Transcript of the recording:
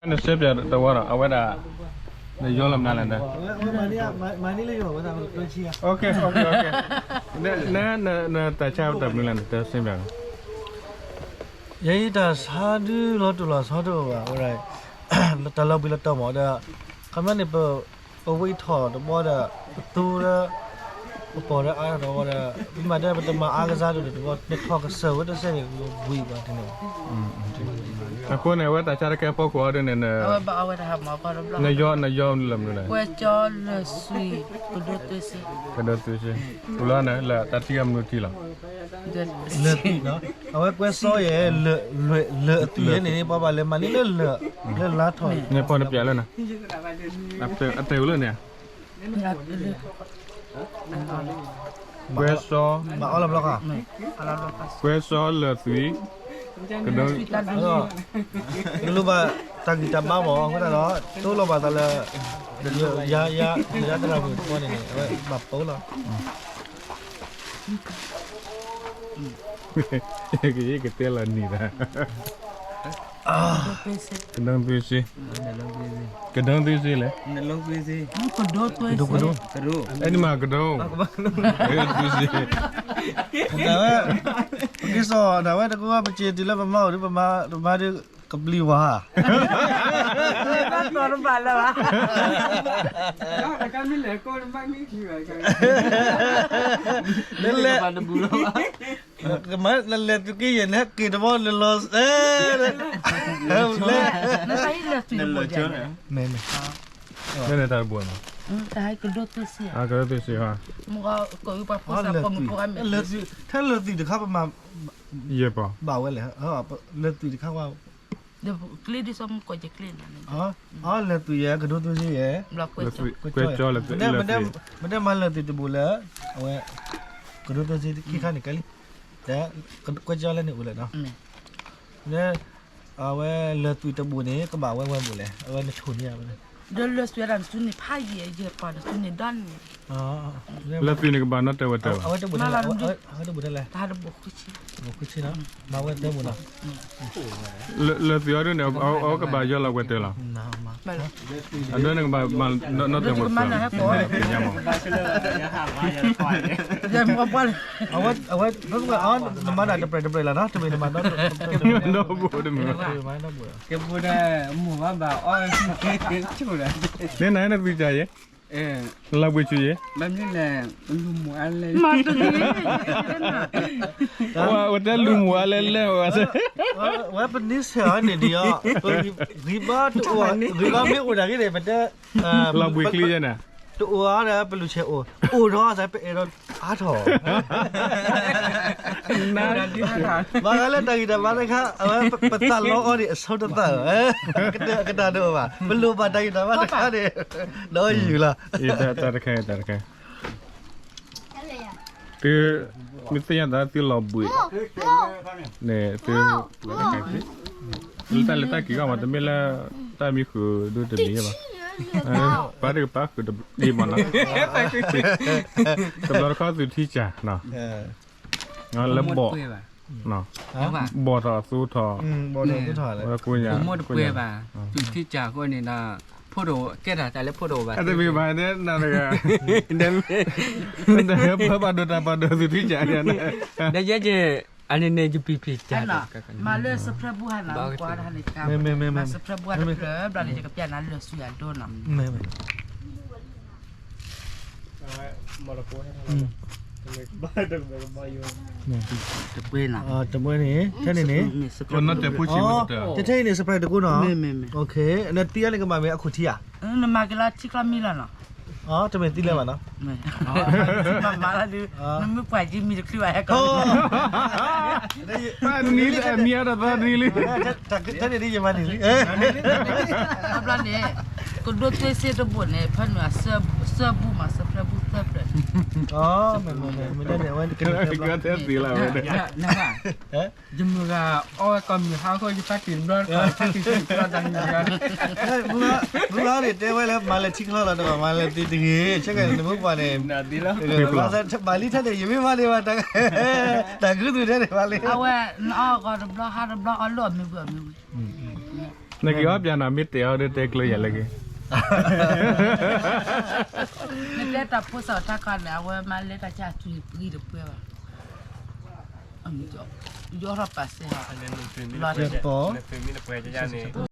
နစ့ပၠးတဝီဒီး အဝဲဒၣ် နယီလီၤမနုၤလဲၣ်, န နတၢ်ဆါတၢ်မနုၤလဲၣ် နတဲစ့ပၠး, ယဲအံၤတၢ်ဆါဒုလီၤတိၢ်လီၤဆီတအိၣ်ဘၣ်, တၢ်လီၤဘှံးလီၤတီၤမးဒီး ခီမ့ၢ်န့ၣ် ပဝံထီၣ်တဘီဒီး ပသူဒီး ပပိာ်ဒီးအါထီၣ်တဘီဒီး မ့ၢ်မးဒီး ပတမၤအါကစၢ်ဒိၣ်တဘီ နထီၣ်ကစၢၢ်ဝဲတစဲးန့ၣ် ဘှံးဘၣ်န့ၣ်. အဃိန့ၣ် အဝဲတၢ်ဆါတကဲဖီခိၣ်အီၤဒ်န့ၣ် နယီ နယီလၢမနုၤလဲၣ်, ကဒိသွ့စ့, လၢတၢ်ထံၣ်အမနုၤထံၣ်လီၤ, လၢာ်သွံၣ်, အဝဲကွဲစီယဲၢ် လၢာ်အသွံၣ်ယဲၢ်န့ၣ် ပှၤဘၣ်လဲၤမၤန့ၢ်လၢလၢၢ်လါထီၣ်, န့ၣ်ဖီနပၠးလၢန့ၣ်, အတဲဝဲလၢန့ၣ် ကွဲစီ, ကွဲစီလၢာ်သွံၣ်, ကဒိ, နလိၣ်ဘၣ်တၢ်ဂံၢ်တၢ်ဘါမး အဃိသတးဒီး တိၢ်လီၤဘၣ်သးလၢ ယၤ ယၤ ယၤတရၣ်မုၣ်တခီန့ၣ်န့ၣ် အဝဲဘၣ်ပိာ်လီၤ. ကတဲလီၤနံၤဒၣ်, ကဒိသွ့စ့, ကဒိသွ့စ့လဲၣ်, ကဒိသွ့စ့, အဲန့ၣ်မးကဒိ, ကဒိသွ့စ့, ဒ်သိးဒၣ်ဝဲတကဝဲပစံးတုၤလၢပမါအိၣ်ဒီး ပမါဒုးကပျံၤဝါ တဘၣ်လၢၤဘၣ်, နလဲၤ, နလဲၤသုးက့ယဲၢ်န့ၣ် က့ၤတဘီနလီၤ, နလဲၤ, မ့ၢ်န့ၣ်တၢ်တဘိန့ၣ်, ကဒိသွ့စ့, ထဲလၢာ်သွံၣ်တခါပမၤ, ယဲၢ်ပီၤ, ဘၣ်ဝဲလဲၣ်, လၢာ်သွံၣ်တခါဝဲ, လၢာ်သွံၣ်တခါဝဲ, လၢာ်သွံၣ်ယဲၢ် ကဒိသွ့စ့ယဲၢ်, ကွဲကၠီလၢာ်သွံၣ်, မ့ၢ်တဲမၤလၢာ်သွံၣ်တဘိလၢ, အဝဲ, ကဒိသွ့စ့ခံခါန့ၣ်ကဲလံ, ကွဲကၠီလၢန့ၣ်အိၣ်လဲၣ်နီၤ, အဝဲလၢာ်သွံၣ်တဘိန့ၣ် ကဘၣ်ဝဲဝဲဘိလဲၣ်, အဝဲနဆိၣ်န့ၢ်ဧါ, ဒီးလၢာ်သွံၣ်ဝဲဒၣ်နစုန့ၣ်ဖးယံာ်ယဲၢ်ပီၤ နစုန့ၣ်ဒီန့ၣ်, လၢာ်သွံၣ်န့ၣ်ကဘၣ်နီတဝဲတၢၢ်ဘၣ်, အဝဲတဘိထဲလဲၣ်, တၢ်တဘိဃုဆံ, ဘိဃုဆံနီၤ, မၤဝဲတၢ်ဘိနီၤ, လၢာ်သွံၣ်အီၤဒ်န့ၣ် အဝဲကဘၣ်ယီလီၤဝဲတၢၢ်လီၤ, အဒိန့ၣ်ကဘၣ်မၤနီတဝဲတၢၢ်, အဝဲ, နမၤတၢ်တပြဲၤတပြဲၤလီၤနီၤ, တမ့ၢ်နမၤနီတဘိတမ့ၢ်, ကဘိဒီး, မ့ၢ်ဘၣ်ဘၣ်အီၤ, န့ၣ်နၤနသွံၣ်ကၢ်ယဲၢ်, လၢဘှံးဆူၣ်ယဲၢ်, မၤတဂ့ၤ, ဝဲတဲလူၤမူၤအါလဲၣ်လဲၣ်ဝဲ, ဝဲပန့ဆဲးအီၤန့ၣ်ဒံးအီၤ, ဂံၢ်ဘါတအိၣ်, ဂံၢ်ဘါမ့ၢ်အိၣ်ဒၣ်ဂ့ၤန့ၣ် ပတဲ, လီၤဘှံးချံယဲၢ်န့ၣ်, တအိၣ်အီၤဒီးပလူၤဆဲးအိၣ်, အိၣ်ဒီးပအဲၣ်ဒိးအါထီၣ် ဘၣ်ဃးလၢတၢ်ဂံၢ်တၢ်ဘါတခါ အဝဲပသးလီအီၤန့ၣ် အဆိတသး, ကတၢၢ်ကတၢၢ်တအိၣ်ဘၣ်, ပလိၣ်ဘၣ်တၢ်ဂံၢ်တၢ်ဘါတခါန့ၣ်, ဒီးယုၢ်လီၤ, တၢ်တခါ, တၢ်တခါ, သု, မ့ၢ်သ့ၣ်ညါသးသုလီၤဘှံး, န့ၣ်သု, လၢတၢ်လဲၤတၢ်က့ၤဂီၢ်မး တမ့ၢ်လၢ တၢ်မံဃုာ်ဒိၣ်တမံၤဘၣ်, ပၢ်တကပၢ်ဃုာ်တဘျီမးနီၤ, တဘျီတခီၣ်သုထံၣ်စၢ်နီၤ, လၢဘီၣ်, ဘီၣ်ထီၣ်အသိထီၣ်, ဝဲကိးညါ, ဘၣ်, သုထံၣ်စၢ်အဃိန့ၣ်ဒီး, ဖိတအိၣ်ကဲထီၣ်တၢ်လၢဖိတအိၣ်ဘၣ်, အတမ့ၢ်ဘၣ်ဒဲနၤတဂၤ, ဒီးပၢ်ဘၣ်ဒိတၢ်ပၢ်ဒိသုထံၣ်စၢ်န့ၣ်, ဒီးယဲက့ၤ, အန့ၣ်န့ၣ် ယပံၤပံၤစၢ်, မၤလၢစဖျၢၣ်ဘူၣ်ဟါနၤ, ကွၢ်တၢ်န့ၣ်, မၤစဖျၢၣ်ဘူၣ်ဟါတဖျၢၣ်ဘျီန့ၣ် ယကပျဲနၤလၢာ်သွံၣ်အဒိနီၤ, တပွဲန့ၣ်, ထဲန့ၣ်န့ၣ်, တထဲအံၤန့ၣ် စဖျၢၣ်တကိးနီၤ, နသံအန့ၣ်ကဘၣ်မ့ၢ်အခိၣ်ထံဧါ, နမၤက့ၤလၢထံချီမံလီၤနီၤ, တမ့ၢ်သံလၢၤဘၣ်နီၤ, မၤမၤလီၤဒုး, နမ့ၢ်ပှၤက့ၤမံတချုးဘၣ်ဟဲကီး, နံၤအမံၤအါဒီးသီနံၤလံ, တၢ်ကတၢၢ်န့ၣ်ဒ်ယမၤန့ၣ်လံ, ဘျီန့ၣ်, ကဒိၣ်သွ့စ့တဘိန့ၣ် ဖဲနုာ်အစၢဘူၣ်မး စဖျၢၣ်ဘူၣ်သၢဖျၢၣ်, မ့ၢ်န့ၣ်အဝဲ, ယမုၢ်ဂၤအီၣ်ဝဲကိးမုၢ်ဟါအဃိ ယဖးတံၢ်တဘျီတခီၣ် ယဖးတံၢ်တဘျီတၢ်မုၢ်ဂၤ, မုၢ်ဂၤန့ၣ်တဲဝဲလၢမၤလၢထံချီလီၤ တဘၣ်မၤလၢာ်သွံၣ်တဂ့ၤ, ဆၢကဲန့ၣ်နမိၢ်ပှၢ်န့ၣ်, ဘၣ်လံထဲန့ၣ် ယမ့ၢ်မၤန့ၢ်ဘၣ်, တၢ်ကရူၢ်သူထဲန့ၣ်ဘၣ်လံ, အဝဲနအီၣ်ဂီၤတဘျီဟါတဘျီအီၣ်လၢအမ့ၢ်ဝံၤအမ့ၢ်ဝံၤ နက့ၤအီၣ်ပျးနီၤ မ့ၢ်တဲအီၤဒီးတဲကျၢၤယၤလၢက့ၤ နတဲတၢ်ဖိစီၤတၢ်ခီန့ၣ် အဝဲမၤလဲၤတၢ်ဆါအသွံၣ်ပဂံၢ်တပှဲၤဘၣ်. ယီထီၣ်ပာ်စဲဟီ လီၤတပှဲၤန့ၣ်